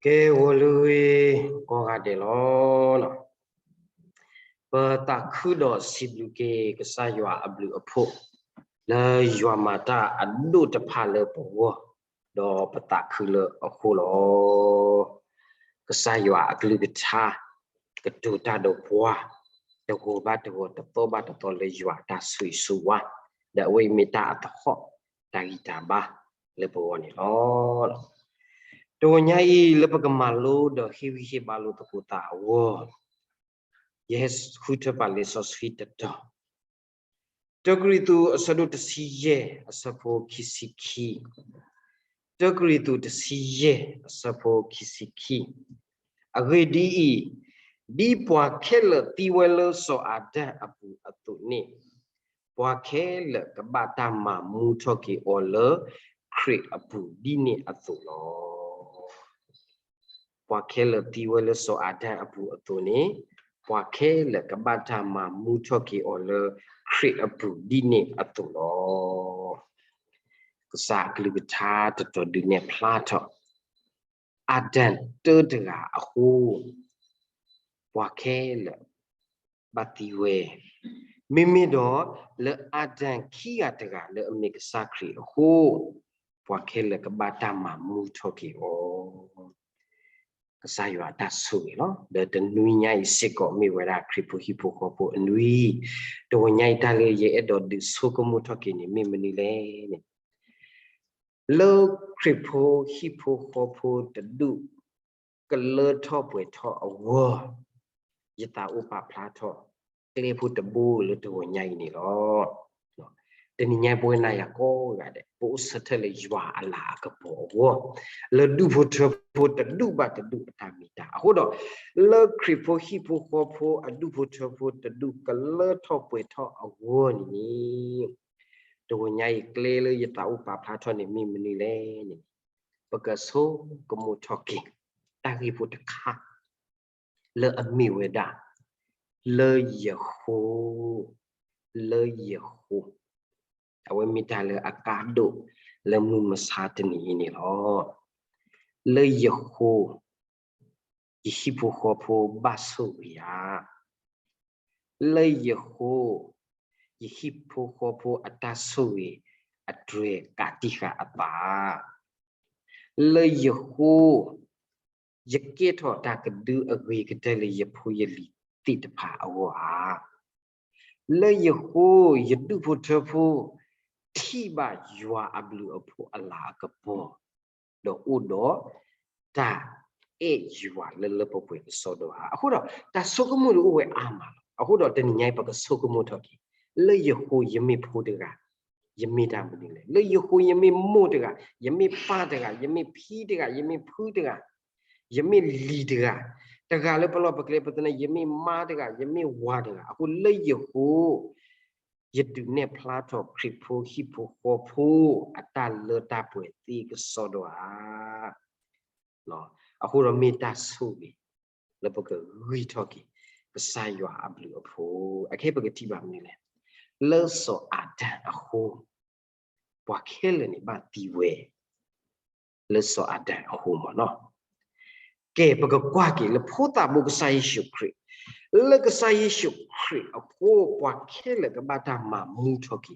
ကဲ ဂီၤလၢအဂ့ၤ ကိးဂၤဒဲးလီၤ. ပသးခုဒီးစံးဘျုးက့ၤကစၢ်ယွၤအဘျုးအဖှိၣ် လၢယွၤမၤတၢ်အဒိၣ်တဖၣ်လၢပဂီၢ် ဒီးပသးခုလၢအဃိလီၤ. ကစၢ်ယွၤအကလုၢ်ကထါ ကတိၤတၢ်ဒီးပှၤ တဂီၤဘၣ်တဂီၤ တသီဘၣ်တသီ လၢယွၤအတၢ်ဆိၣ်ဂ့ၤဆိၣ်ဝါ ဒီးအဝဲအံၤမ့ၢ်တၢ်အသဟီၣ် တၢ်ဂံၢ်တၢ်ဘါလၢပဂီၢ်န့ၣ်လီၤ. တဂီၤညါအံၤ လၢပကမၤလိဒီးဟ့ၣ်ဂံၢ်ဟ့ၣ်ဘါလိာ်သကိးသးအဂီၢ်, ယဟဲဃုထၢပာ်လံာ်စီဆှံတတီၤ, တၢကရံၣ်သူး အဆၢဒိၣ်တဆံယဲၢ် အဆၢဖိခံဆံခံ, တၢကရံၣ်သူး တဆံယဲၢ် အဆၢဖိခံဆံခံ, အဂ့ၢ်ဒ်အံၤ, ဒ်ပှၤခဲလၢာ်သံဝဲလၢစီၤအၤဒၣ်အပူၤအသိးန့ၣ်, ပှၤခဲလၢာ်ကဘၣ်တၢ်မၤမူထီၣ်က့ၤအီၤလၢခရံာ်အပူၤဒ်န့ၣ်အသိးလီၤ. ပှၤခဲလၢာ်သံဝဲလၢစီၤအၤဒၣ်အပူၤအသိးန့ၣ်, ပှၤခဲလၢာ်ကဘၣ်တၢ်မၤမူထီၣ်က့ၤအီၤလၢခရံာ်အပူၤဒ်န့ၣ်အသိးလီၤ. ကစၢ်အကလုၢ်ကထါတတီၤဒုးနဲၣ်ဖျါထီၣ် အၤဒၣ်တၢတဂၤအဃိ, ပှၤခဲလၢာ် ဘၣ်သံဝဲ, မ့မ့ၢ်ဒီးလၢအၤဒၣ်ခံဂၤတဂၤလၢအမ့ၢ်ကစၢ်ခရံာ်အဃိ, ပှၤခဲလၢာ်ကဘၣ်တၢ်မၤမူထီၣ်က့ၤအီၤ. ကစၢ်ယွၤအတၢ်ဆိၣ်ဂ့ၤလီၤ. ဒီးတနွံညါအံၤစ့ၢ်ကီးမ့ၢ်ဝဲဒၣ်ခရံာ်ဖိဟံၣ်ဖိဃီဖိအနွံ, တဂီၤညါအံၤတၢ်လၢယအဲၣ်ဒိးဒုးဆိကမိၣ်ထီၣ်က့ၤန့ၣ် မ့ၢ်မနုၤလဲၣ်န့ၣ် လၢခရံာ်ဖိဟံၣ်ဖိဃီဖိတဒူၣ် ကလၢထီၣ်ပှဲၤထီၣ်အဂီၢ်, ယသးအိၣ်ပာ်ဖျါထီၣ် ကျဲဖိတဘိလၢတဂီၤညါအံၤန့ၣ်လီၤ. တနံၤညါပဝဲနၤယၤကိးဂၤဒဲး ပအိၣ်ဆၢထၢၣ်လၢယွၤအလၤအကပီၤအဂီၢ်, လၢဒူၣ်ဖိထၢဖိတဒူၣ်ဘၣ်တဒူၣ်အတၢ်မ့ၢ်တၢ်အဃိဒီး, လၢခရံာ်ဖိဟံၣ်ဖိဃီဖိအဒူၣ်ဖိထၢဖိတဒူၣ်ကလၢထီၣ်ပှဲၤထီၣ်အဂီၢ်န့ၣ် တဂီၤညါအံၤကျဲလၢယသးအိၣ်ပာ်ဖျါထီၣ်န့ၣ်မ့ၢ်မနုၤလဲၣ်န့ၣ်, ပကဆိကမိၣ်ထီၣ်က့ၤ တၢ်ဂ့ၢ်ဖိတခါ လၢအမ့ၢ်ဝဲဒၣ် လၢယဃိ, လၢယဃိ, အဝဲမ့ၢ်တၢ်လၢအကါဒိၣ်လၢမုၢ်မဆါတနံၤအံၤန့ၣ်လီၤ. လၢယဃိ ယဟံၣ်ဖိဃီဖိဘၣ်ဆိၣ်ဂ့ၤဧါ. လၢယဃိ ယဟံၣ်ဖိဃီဖိအတၢ်ဆိၣ်ဂ့ၤအတြဲၤကးတံာ်ဃာ်အသးဧါ. လၢယဃိ ယကဲထီၣ်တၢ်ကဒုအဂ့ၤကတၢၢ်လၢယဖိယလံၤသ့ၣ်တဖၣ်အဂီၢ်ဧါ. လၢယဃိ ယဒူၣ်ဖိထၢဖိ ထံၣ်ဘၣ်ယွၤအဘျုးအဖှိၣ်အလၤအကပီၤ ဒီးအိၣ်ဒီးတၢ်အဲၣ်ယွၤလၢလၢပှဲၤပှဲၤကစီဒီဧါ. အဃိဒီး တၢ်ဆိကမိၣ်ဒုးအိၣ်ဝဲအါမးလီၤ. အဃိဒီးတနံၤညါအံၤပကဆိကမိၣ်ထီၣ်က့ၤ, လၢယဃိယမ့ၢ်ဖိတဂၤ, ယမ့ၢ်တၢ်မနုၤလဲၣ်. လၢယဃိယမ့ၢ်မိၢ်တဂၤ, ယမ့ၢ်ပၢ်တဂၤ, ယမ့ၢ်ဖံတဂၤ, ယမ့ၢ်ဖုတဂၤ, ယမ့ၢ်လံၤတဂၤ, တဂၤလၢပလီၢ်ပကျဲပသနၢၣ်, ယမ့ၢ်မါတဂၤ, ယမ့ၢ်ဝၤတဂၤ, အဃိလၢယဃိ ယဒုးနဲၣ်ဖျါထီၣ်ခရံာ်ဖိဟံၣ်ဖိဃီဖိ အတၢ်လၢတၢ်ပှဲၤသ့ကစီဒီဧါ. အဃိဒီးမ့ၢ်တၢ်ဆိၣ်ဂ့ၤ လၢပကဂံၢ်ထီၣ်က့ၤ ကစၢ်ယွၤအဘျုးအဖှိၣ်. အခဲအံၤပကထံၣ်ဘၣ်မနုၤလဲၣ်. လၢစီၤအၤဒၣ်အဃိ ပှၤခဲလၢာ်န့ၣ်ဘၣ်သံဝဲ လၢစီၤအၤဒၣ်အဃိမ့ၢ်နီၤ. ကဲ ပကကွၢ်က့ၤလၢဖိသၣ်ဘိကစၢ်ယ့ၣ်ၡူးခရံာ်, လၢကစၢ်ယ့ၣ်ၡူးခရံာ်အဃိ ပှၤခဲလၢာ်ကဘၣ်တၢ်မၤမူထီၣ်က့ၤ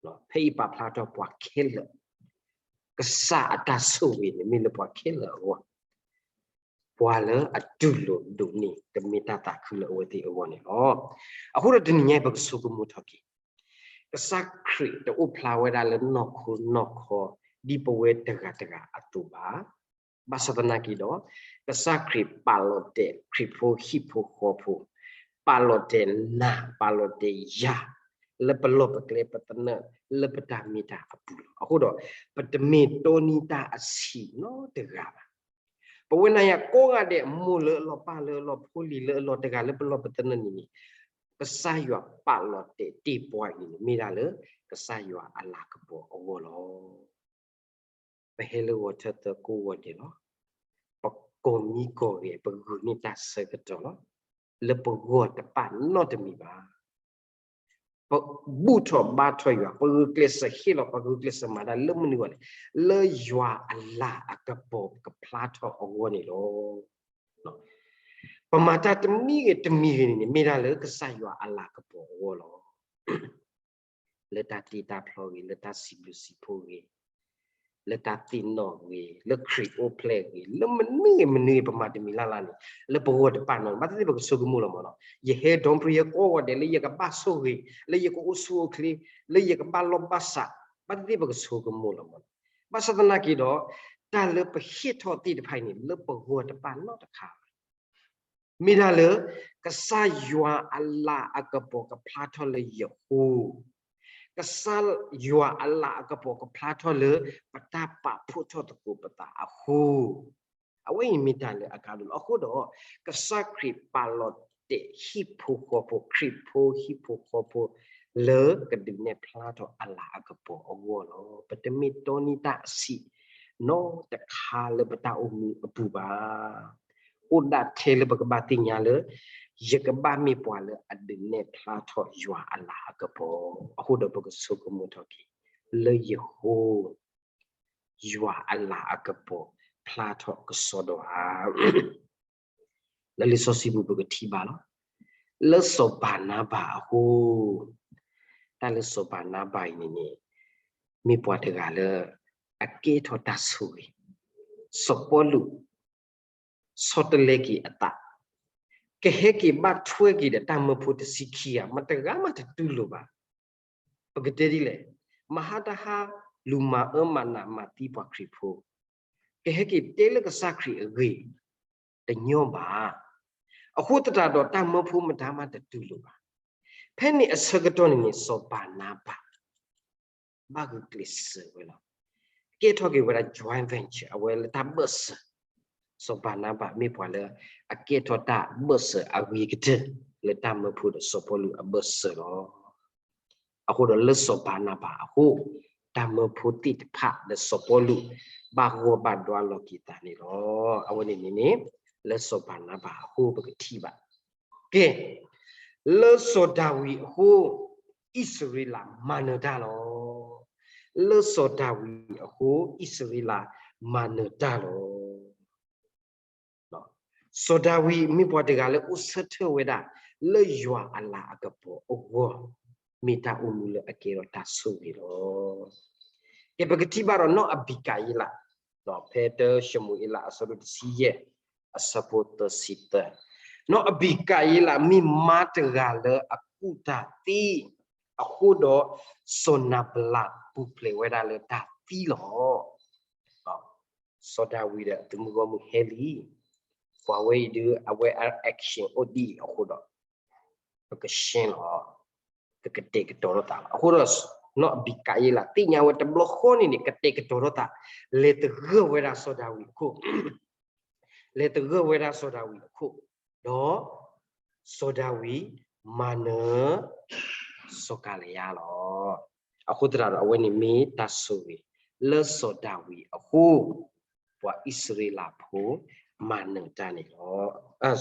အီၤ. ဖဲအံၤပာ်ဖျါထီၣ်ပှၤခဲလၢာ်, ကစၢ်အတၢ်ဆိၣ်ဂ့ၤန့ၣ်မ့ၢ်လၢပှၤခဲလၢာ်အဂီၢ်, ပှၤလၢအတူၢ်လိာ်ဒိးန့ၢ် ကမ့ၢ်တၢ်သးခုလၢအဝဲသ့ၣ်အဂီၢ်န့ၣ်လီၤ. အဃိဒီးတနံၤညါအံၤပကဆိကမိၣ်ထီၣ်က့ၤ ကစၢ်ခရံာ်တအိၣ်ဖျါဝဲဒၣ်လၢနီၢ်ခိနီၢ်ခီ ဒ်ပဝဲတဂၤတဂၤအသိးဘၣ်. ဘၣ်ဆၣ်သနာ်က့ဒီး ကစၢ်ခရံာ်ပာ်လီၤတဲာ်ခရံာ်ဖိဟံၣ်ဖိဃီဖိ, ပာ်လီၤတဲာ်နၤ ပာ်လီၤတဲာ်ယၤ လၢပလီၢ်ပကျဲပသနၢၣ် လၢပတၢ်မ့ၢ်တၢ်အပူၤလီၤ. အဃိဒီး ပတမ့ၢ်တိၢ်နီၣ်တၢ်အဆံးနီတဂၤဘၣ်. ပဝဲနၤယၤကိးဂၤဒဲး မိၢ်လၢအလီၢ် ပၢ်လၢအလီၢ် ဖိလံၤလၢအလီၢ် တဂၤလၢပလီၢ်ပသနၢၣ်န့ၣ်န့ၣ်, ကစၢ်ယွၤပာ်လီၤတဲာ်တ့ၢ်ပှၤအံၤန့ၣ် မ့ၢ်ဒၣ်လၢ ကစၢ်ယွၤအလၤကပီၤအဂီၢ်လီၤ. ပဟဲလၢဂီၤထၢၣ်သၢကိးဂီၤဒဲးလီၤ. ပကိးမံကိးဂဲၤ ပဂုာ်န့ၢ်တၢ်ဆၢကတီၢ်လီၤ. လၢပဂီၢ်တပာ်နီတမံၤဘၣ်. ပဘူၣ်ထီၣ်ဘါထီၣ်ယွၤ, ပဂုာ်ကျဲးစၢးဟ့ၣ်လီၤ, ပဂုာ်ကျဲးစၢးမၤတၢ်လၢမနုၤအဂီၢ်လဲၣ်, လၢယွၤအလၤအကပီၤကဖျါထီၣ်အဂီၢ်န့ၣ်လီၤ. ပမၤတၢ်တမံၤဂ့ၤတမံၤဂ့ၤန့ၣ်န့ၣ် မ့ၢ်ဒၣ်လၢကစၢ်ယွၤအလၤကပီၤအဂီၢ်လီၤ. လၢတၢ်တ့တၢ်ဖျီဂ့ၤ, လၢတၢ်စံးဘျုးစံးဖှိၣ်ဂ့ၤ, လၢတၢ်သ့ၣ်နီၣ်ဂ့ၤ, လၢခရံာ်အိၣ်ဖျဲၣ်ဂ့ၤ, လၢမနုၤဂ့ၤမနုၤဂ့ၤ ပမၤတမံၤလၢ်လၢ်န့ၣ် လၢပဂီၢ်တပာ်နီၣ်န့ၣ် ဘၣ်သ့ၣ်သ့ၣ်ပကဆိကမိၣ်လီၤမၢ်နီၤ. ယဟဲ ဒိပြံ ယကိးဂီၤဒဲး လၢယကဘၣ်ဆိၣ်ဂ့ၤ, လၢယကအိၣ်ဆူၣ်အိၣ်ချ့, လၢယကဘၣ်လီၢ်ဘၣ်စး, ဘၣ်သ့ၣ်သ့ၣ်ပကဆိကမိၣ်လီၤမၢ်နီၤ. ဘၣ်ဆၣ်သနာ်က့ဒီး တၢ်လၢပဟ့ၣ်ထီၣ်သ့ၣ်တဖၣ်အံၤန့ၣ် လၢပဂီၢ်တပာ်နီတခါဘၣ်. မ့ၢ်ဒၣ်လၢ ကစၢ်ယွၤအလၤအကပီၤကဖျါထီၣ်လၢယဃိ, ကစၢ်ယွၤအလၤအကပီၤကဖျါထီၣ်လၢ ပတၢ်ပာ်ဖှိၣ်ထီၣ်သကိးပသးအဃိ, အဝဲအံၤမ့ၢ်တၢ်လၢအကါဒိၣ်လီၤ. အဃိဒီး ကစၢ်ခရံာ်ပာ်လီၤတဲာ်ဟံၣ်ဖိဃီဖိ, ခရံာ်ဖိဟံၣ်ဖိဃီဖိ လၢကဒုးနဲၣ်ဖျါထီၣ်အလၤအကပီၤအဂီၢ်လီၤ. ပတမ့ၢ်တီန့ၢ်တၢ်အဆံးနီတခါလၢပတၢ်အိၣ်မူအပူၤဘၣ်. အိၣ်ဒၣ်ထဲလၢပကဘၣ်သ့ၣ်ညါလၢ ယကဘၣ်မ့ၢ်ပှၤလၢအဒုးနဲၣ်ဖျါထီၣ်ယွၤအလၤအကပီၤ, အဃိဒီးပကဆိကမိၣ်ထီၣ်က့ၤ လၢယဃိ ယွၤအလၤအကပီၤဖျါထီၣ်ကစီဒီဧါ. လၢလံာ်စီဆှံပူၤပကထံၣ်ဘၣ်လီၤ. လၢစီၤဘၤနၤဘၤအဃိ, တၢ်လၢစီၤဘၤနၤဘၤအံၤန့ၣ်န့ၣ် မ့ၢ်ပှၤတဂၤလၢ အကဲထီၣ်တၢ်ဆိၣ်ဂ့ၤ, စီၤပီလူး ဆီတလဲက့ၤအသး, ကဟဲက့ၤဘၣ်ထွဲက့ၤဒီးတၢ်မၢဖိတဆံခံဂၤ, မတဂၤမးတတူၢ်လိာ်ဘၣ်. ပကတဲဒ်လဲၣ်, မဟါတဟါ လူၤမၤအၢမၤနးမၤသံပှၤခရံာ်ဖိ, ကဟဲက့ၤတဲလၢကစၢ်ခရံာ်အဂ့ၢ် တညီဘၣ်. အဃိသတးဒီးတၢ်မၢဖိမတၤမးတတူၢ်လိာ်ဘၣ်. ဖဲန့ၣ်အဆၢကတီၢ်န့ၣ်န့ၣ် စီၤဘၤနၤဘၤ ဘၣ်ဂုာ်ကျဲးစၢးဝဲလီၤ. ကဲထီၣ်က့ၤဝဲဒၣ် joint venture အဝဲလၢတၢ်ဘၢၣ်စၢၤ, စီၤဘၤနၤဘၤမ့ၢ်ပှၤလၢ အကဲထီၣ်တၢ်ဘၢၣ်စၢၤအဂ့ၤကတၢၢ် လၢတၢ်မၢဖိဒီးစီၤပီလူးအဘၢၣ်စၢၤလီၤ. အဃိဒီးလၢစီၤဘၤနၤဘၤအဃိ, တၢ်မၢဖိသ့ၣ်တဖၣ်လၢစီၤပီလူး ဘၣ်ဂီၢ်ဘၣ်ဒွါလီၤက့ၤသးန့ၣ်လီၤ. အဝဲန့ၣ်န့ၣ်န့ၣ် လၢစီၤဘၤနၤဘၤအဃိပကထံၣ်ဘၣ်. ကဲ, လၢစီၤဒၤဝံးအဃိ, အံၣ်စရ့လးမၤနၢၤတၢ်လီၤ. လၢစီၤဒၤဝံးအဃိ, အံၣ်စရ့လးမၤနၢၤတၢ်လီၤ. စီၤဒၤဝံးမ့ၢ်ပှၤတဂၤလၢအိၣ်ဆၢထၢၣ်ဝဲဒၣ် လၢယွၤအလၤအကပီၤအဂီၢ်, မ့ၢ်တၢ်အိၣ်မူလၢအကဲထီၣ်တၢ်ဆိၣ်ဂ့ၤလီၤ. ကဲပကထံၣ်ဘၣ်ဒီးနီၢ်အဘံကၤယံလး, ဖဲတၢၡမူၤအ့လးအဆၢဒိၣ်တဆံယဲၢ်, အဆၢဖိသၢဆံသၢ, နီၢ်အဘံကၤယံလးမ့ၢ်မါတဂၤလၢအကူၣ်တၢ်သ့, အဃိဒီး စီၤနၤဘလးပူၤဖျဲးဝဲဒၣ်လၢတၢ်သံလီၤ. စီၤဒၤဝံးဒီးအသုးမုၢ်ဂီၢ်မုၢ်ဟဲလံ, ပှၤဝဲအံၤဒုး အဝဲအ action အိၣ်ဒ်အံၤအဃိဒီး ပကရှဲလီၤ, ပကတဲာ်ကတီၤထီၣ်သးလီၤ. အဃိဒီး နီၢ်အဘံကၤယံလး သ့ၣ်ညါဝဲတဘျီဃီန့ၣ်န့ၣ် ကတဲာ်ကတီၤထီၣ်သး, လဲၤသဂၢၢ်ဝဲဒၣ်စီၤဒၤဝံးအခိၣ် လဲၤသဂၢၢ်ဝဲဒၣ်စီၤဒၤဝံးအခိၣ်, ဒီး စီၤဒၤဝံးမၤနၢၤ စီၤကၤလယါလီၤ. အဃိသတးဒီး အဝဲန့ၣ်မ့ၢ်တၢ်ဆိၣ်ဂ့ၤ လၢစီၤဒၤဝံးအဃိ, ပှၤအံၣ်စရ့လးဖိမၤနၢၤတၢ်န့ၣ်လီၤ.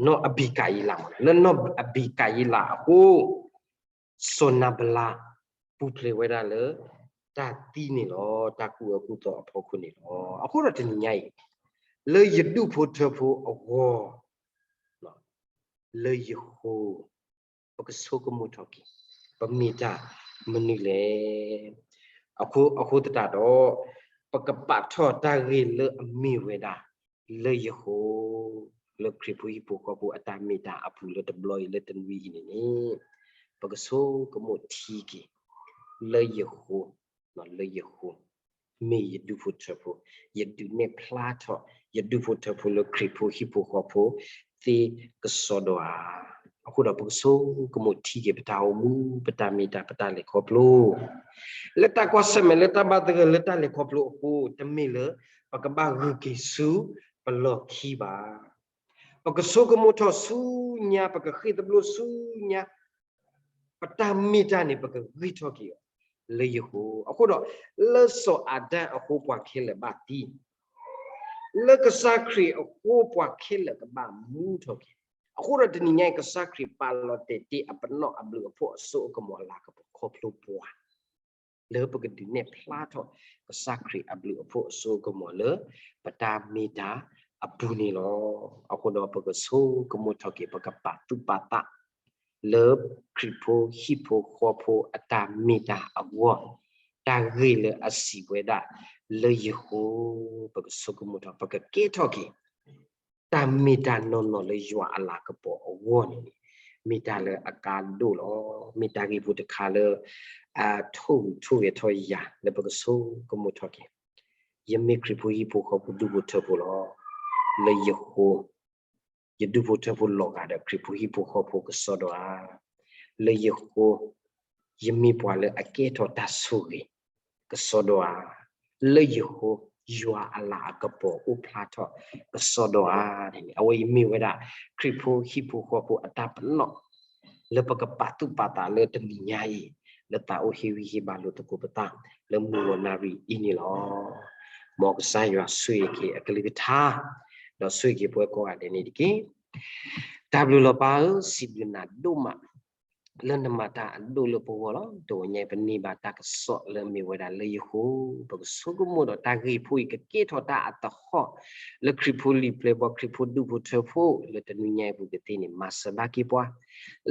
နီၢ်အဘံကၤယံလးမ့ၢ် လၢနီၢ်အဘံကၤယံလးအဃိ စီၤနၤဘလး ပူၤဖျဲးဝဲဒၣ်လၢ တၢ်သံန့ၣ်လီၤ. တၢ်ကူၣ်အၢကူၣ်သီအဖီခိၣ်န့ၣ်လီၤ. အဃိဒီးတနံၤညါအံၤ လၢယဒူၣ်ဖိထၢဖိအဂီၢ်, လၢယဃိ, ပကဆိကမိၣ်ထီၣ်က့ၤ ပမ့ၢ်တၢ်မနုၤလဲၣ်. အဃိသတးဒီး ပကပာ်ထီၣ်တၢ်ဂ့ၢ်လၢအမ့ၢ်ဝဲဒၣ် လၢယဃိ, လၢခရံာ်ဖိဟံၣ်ဖိဃီဖိအတၢ်မ့ၢ်တၢ်အပူၤလၢတဘျီအံၤလၢတနွံအံၤန့ၣ်န့ၣ်, ပကဆိကမိၣ်ထံက့ၤ လၢယဃိ, လၢယဃိ, မ့ၢ်ယဒူၣ်ဖိထၢဖိ, ယဒုးနဲၣ်ဖျါထီၣ် ယဒူၣ်ဖိထၢဖိလၢခရံာ်ဖိဟံၣ်ဖိဃီဖိသ့ကစီဒီဧါ. အဃိဒီးပကဆိကမိၣ်ထံက့ၤ ပတၢ်အိၣ်မူ ပတၢ်မ့ၢ်တၢ် ပတၢ်လဲၤခီဖျိ လၢတၢ်ကွၢ်ဆၢၣ်မဲာ်လၢတၢ်ဘၣ်သဂၢၢ်လၢတၢ်လဲၤခီဖျိအဃိ, တမ့ၢ်လၢပကဘၣ်ဂုာ်က့ၤဆူပလီၢ်ခံဘၣ်. ပကဆိကမိၣ်ထီၣ်ဆူညါ, ပကဃ့ၢ်သဘျိဆူညါ, ပတၢ်မ့ၢ်တၢ်န့ၣ် ပကဂံၢ်ထီၣ်က့ၤအီၤ လၢယဃိ. အဃိဒီး လၢစီၤအၤဒၣ်အဃိပှၤခဲလၢာ်ဘၣ်သံ, လၢကစၢ်ခရံာ်အဃိပှၤခဲလၢာ်ကဘၣ်မူထီၣ်က့ၤ. အဃိဒီးတနံၤညါအံၤ ကစၢ်ခရံာ်ပာ်လီၤတဲာ်တ့ၢ်အပနီၣ်အဘျုးအဖှိၣ်အစိအကမီၤအလၤကပီၤခီဖျိပှၤ လၢပကဒုးနဲၣ်ဖျါထီၣ် ကစၢ်ခရံာ်အဘျုးအဖှိၣ်အစိအကမီၤလၢ ပတၢ်မ့ၢ်တၢ်အပူၤန့ၣ်လီၤ. အဃိဒီးပကဆိကမိၣ်ထီၣ်က့ၤ ပကပာ်သူၣ်ပာ်သး လၢခရံာ်ဖိဟံၣ်ဖိဃီဖိအတၢ်မ့ၢ်တၢ်အဂီၢ်, တၢ်ဂ့ၢ်လၢအစံးဝဲဒၣ် လၢယဃိ, ပကဆိကမိၣ်ထီၣ် ပကကဲထီၣ်က့ၤ တၢ်မ့ၢ်တၢ်နီၢ်နီၢ်လၢယွၤအလၤကပီၤအဂီၢ်န့ၣ်န့ၣ် မ့ၢ်တၢ်လၢအကါဒိၣ်လီၤ. မ့ၢ်တၢ်ဂ့ၢ်ဖိတခါလၢ အထိၣ်ဂုၤထိၣ်ဂဲၤထီၣ်ယၤ လၢပကဆိကမိၣ်ထီၣ်က့ၤ, ယမ့ၢ်ခရံာ်ဖိဟံၣ်ဖိဃီဖိဒူၣ်ဖိထၢဖိလီၤ. လၢယဃိ ယဒူၣ်ဖိထၢဖိလီၤဂာ်ဒီးခရံာ်ဖိဟံၣ်ဖိဃီဖိကစီဒီဧါ, လၢယဃိ ယမ့ၢ်ပှၤလၢအကဲထီၣ်တၢ်ဆိၣ်ဂ့ၤ ကစီဒီဧါ, လၢယဃိ ယွၤအလၤအကပီၤအိၣ်ဖျါထီၣ် ကစီဒီဧါန့ၣ်န့ၣ် အဝဲအံၤမ့ၢ်ဝဲဒၣ် ခရံာ်ဖိဟံၣ်ဖိဃီဖိအတၢ်ပနီၣ် လၢပကပာ်သူၣ်ပာ်သးလၢတနံၤညါအံၤ လၢသးအိၣ်ဟ့ၣ်ဂံၢ်ဟ့ၣ်ဘါလိာ်သကိးပသး လၢမုၢ်ဂီၤနၣ်ရံၣ်အံၤန့ၣ်လီၤ. မ်ကစၢ်ယွၤဆိၣ်ဂ့ၤက့ၤအကလုၢ်ကထါ ဒီးဆိၣ်ဂ့ၤက့ၤပှၤကိးဂၤဒဲးန့ၣ်တက့ၢ်. တၢ်ဘျုးလီၤပၢ်ဧၢ, စံးဘျုးနၤဒိၣ်မး လၢနမၤတၢ်အဒိၣ်လၢပဂီၢ်လီၤ. တနံၤညါအံၤ ပန့ၢ်ဘၣ်တၢ်ကစီၣ်လၢအမ့ၢ်ဝဲဒၣ်လၢယဃိ, ပကဆိကမိၣ်ဒီးတၢ်ဂ့ၢ်ဖိအံၤ ကကဲထီၣ်တၢ်အသဟီၣ် လၢခရံာ်ဖိလံာ်ပျဲၢ်ဘီ ခရံာ်ဖိဒူၣ်ဖိထၢဖိ လၢတနံၤညါအံၤပူၤကသ့န့ၣ် မၤစၢၤဘၣ်က့ၤပှၤ,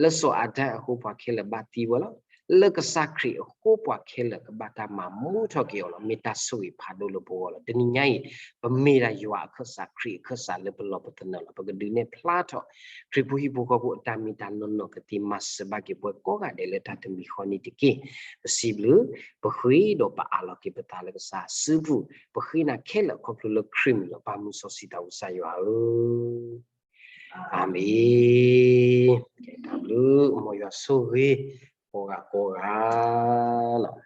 လၢစီၤအၤဒၣ်အဃိပှၤခဲလၢာ်ဘၣ်သံဝဲလီၤ. လၢကစၢ်ခရံာ်အဃိပှၤခဲလၢာ်ကဘၣ်တၢ်မၤမူထီၣ်က့ၤအီၤလီၤ. မ့ၢ်တၢ်ဆိၣ်ဂ့ၤဖးဒိၣ်လၢပဂီၢ်လီၤ. တနံၤညါအံၤ ပမ့ၢ်ဒၣ်ယွၤအခၢၣ်စး ခရံာ်အခၢၣ်စးလၢပလီၢ်ပသနၢၣ်လီၤ. ပကဒုးနဲၣ်ဖျါထီၣ် ခရံာ်ဖိဟံၣ်ဖိဃီဖိအတၢ်မ့ၢ်တၢ်နီၢ်နီၢ် ကသ့မၤစၢၤဘၣ်က့ၤပှၤကိးဂၤဒဲးလၢတၢ်တမံၤဃီန့ၣ်တက့ၢ်. ပစံးဘျုး ပဃ့ဒီးပအးလီၤက့ၤပသးလၢကစၢ်အစုပူၤ, ပဃ့နၤခဲလၢာ်ခီဖျိလၢခရံာ်မံၤလီၤ. ပၢ်မုၢ်စီဆှံသးဝံၣ်ကစၢ်ယွၤဧၢ, အၤမ့ၣ်. တၢ်ဘျုး မ်ယွၤဆိၣ်ဂ့ၤ ကိးဂၤကိးဂၤလီၤ.